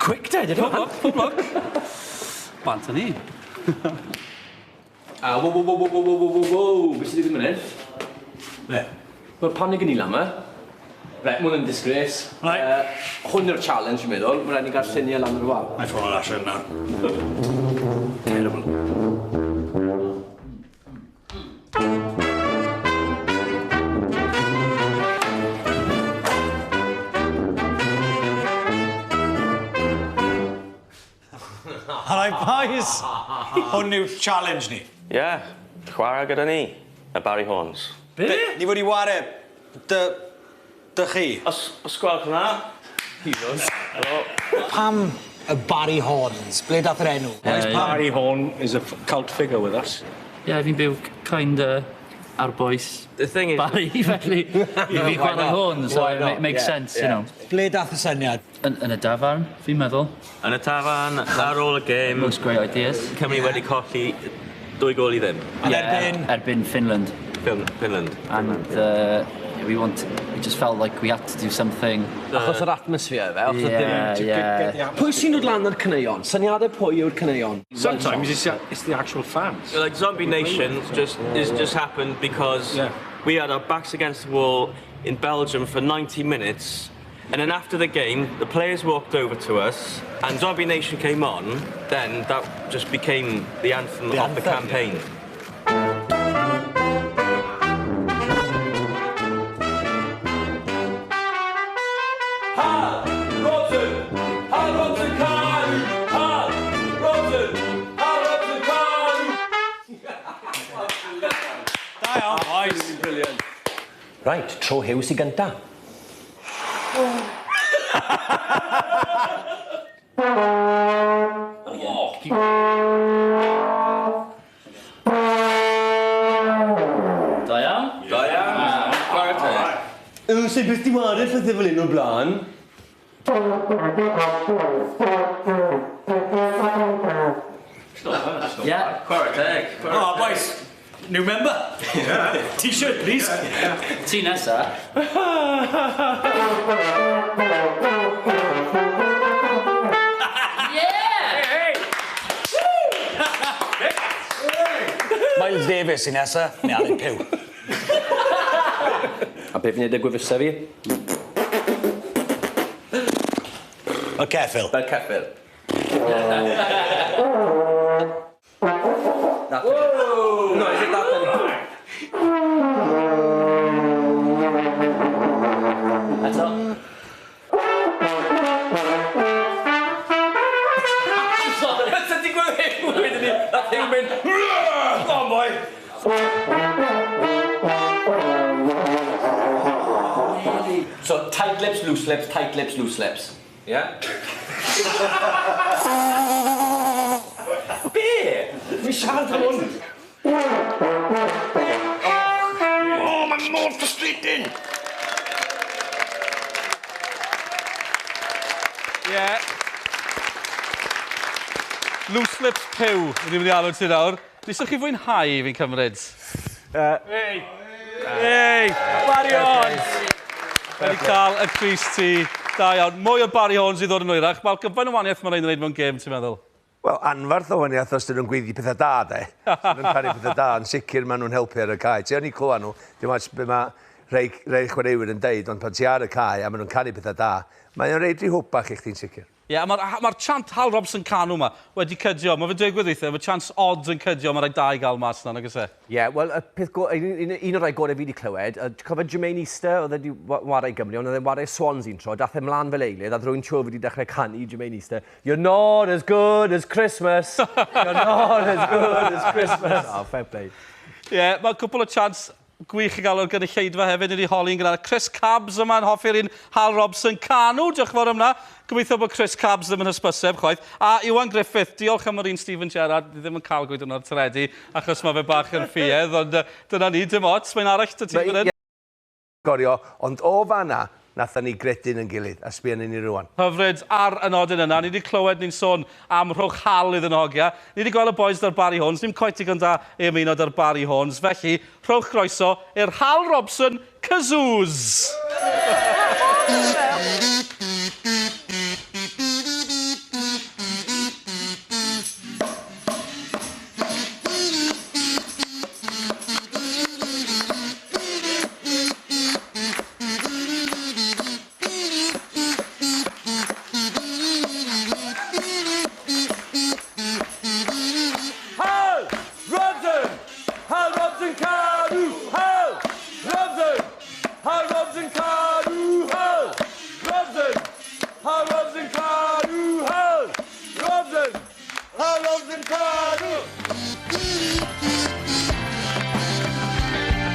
Quick te, Pob lwc, pob lwc. Bant â ni. A wo wo wo wo wo wo wo wo wo, be sy'n digwydd fan 'yn? Be? Wel pam nag 'yn ni lan 'ma? Reit, ma' 'wn yn disgrace. Reit. Yy hwn yw'r challenge fi'n meddwl, ma' raid ni ga'l llunie lan ar y wal. Na'i ffono Asher nawr. Terrible. Alright boys! Hwn yw challenge ni. Ie, chwarae gyda ni, y Barry Horns. Be? Ni fod i ware dy... dy chi. Os os gwelwch yn dda. Heroes. Helo. Pam y Barry Horns? Ble dath yr enw? Boys pam? Barry Horn is a cult figure with us. Ie, fi'n byw kinda ar bwys The thing is... Barry, felly i fi chwarae hwn, so it makes sense, you know. Ble dath y syniad? Yn, yn y dafarn, fi'n meddwl. Yn y tafarn, ar ôl y gêm... Most great ideas. Cymru wedi colli 2-0. Yn erbyn? Erbyn Finland. Fin Finland. And uh, we want, we just felt like we had to do something. Achos yr atmosphere fe, achos yeah, ddim... Yeah, yeah. Pwy sy'n dod lan â'r caneuon? Syniadau pwy yw'r caneuon? Sometimes it's, it's the actual fans. Like Zombie Nation just is just happened because yeah. we had our backs against the wall in Belgium for 90 minutes And then after the game, the players walked over to us, and Zombie Nation came on. Then that just became the anthem the of anthem, the campaign. Yeah. Hal Robson! Hal Robson Kanu! Hal Robson! Hal Robson Kanu! Da iawn, boys. Brilliant. Right, tro Huw sy gynta. Da iawn. Da iawn. Chwarae teg. Yy, sut beth di ware pethe fel 'yn o'r bla'n? Yeah. Chwarae teg. Oh, boys, new member. T-shirt, please. Ti nesa. Miles Davis sy nesa, neu Alun Pugh. A be' fi'n neud 'da gwefuse fi? Fel ceffyl. Fel ceffyl. That Whoa! No, is it that then? Eto. Sorry. Sa ti gweld hyn wedyn 'ny? Nath Huw mynd Go on boy! So tight lips, loose lips, tight lips, loose lips. Yeah? Be? Fi siarad am hwn! O, mae mor frustrating! Ie. Loose lips Puw, ni'n mynd i alw ti nawr. Nesoch chi fwynhau fi'n cymryd? Hey! Hey! Barry Horns! Wedi cael y crys T. Da iawn. Mwy o Barry Horns i ddod yn hwyrach. Malcolm, faint o waniaeth mae'n rhaid yn wneud mewn gêm, ti'n meddwl? Wel, anfarth o waniaeth os dyn nhw'n gweiddi pethau da, de. Os dyn nhw'n caru pethau da, yn sicr maen nhw'n helpu ar y cae. Ti yn eu clywed nhw, dim ots be mae rhai, rhai chwaraewyr yn deud, ond pan ti ar y cae a maen nhw'n canu pethau da, mae o'n reid rhyw hwb bach i chdi'n sicr. Ie, a ma'r ma chant Hal Robson Canu 'ma wedi cydio. Mae fe'n digwydd weithiau, mae chance odd yn cydio, mae rhai da i gael mas 'na, nag oes e? Ie, yeah, wel, y peth go... Un, un, un o'r rhai gorau fi wedi clywed, uh, ti'n cofio Jermaine Easter, oedd e wedi warae i Gymru, ond oedd e'n warae Swans un tro, dath e mlaen fel eilydd, a rwy'n siŵr wedi dechrau canu Jermaine Easter, You're not as good as Christmas, you're not as good as Christmas. Oh, fair play. Ie, yeah, mae cwpl o chance Gwych i gael o'r gynulleidfa hefyd. Ni wedi holi'n gynnar. Chris Cabs yma'n hoffi'r un Hal Robson Canu. Diolch yn fawr am 'na. Gobeithio bod Chris Cabs ddim yn hysbyseb chwaith. A Iwan Griffith, diolch am yr un Steven Gerrard. Ni ddim yn cael gweud hwnna ar teledu achos mae fe bach yn ffiedd, ond dyna ni, dim ots. Mae'n arall 'da ti fan hyn. Gorio, ond o fan'na, nathon ni gredu yn 'yn gilydd, a sbia arnyn ni rŵan. Hyfryd ar y nodyn yna. Ni 'di clywed ni'n sôn am rhowch hal iddyn nhw hogia. Ni 'di gweld y bois 'da'r Barry Horns, dim cweit digon da i ymuno 'da'r Barry Horns, felly rhowch groeso i'r Hal Robson Kazoos!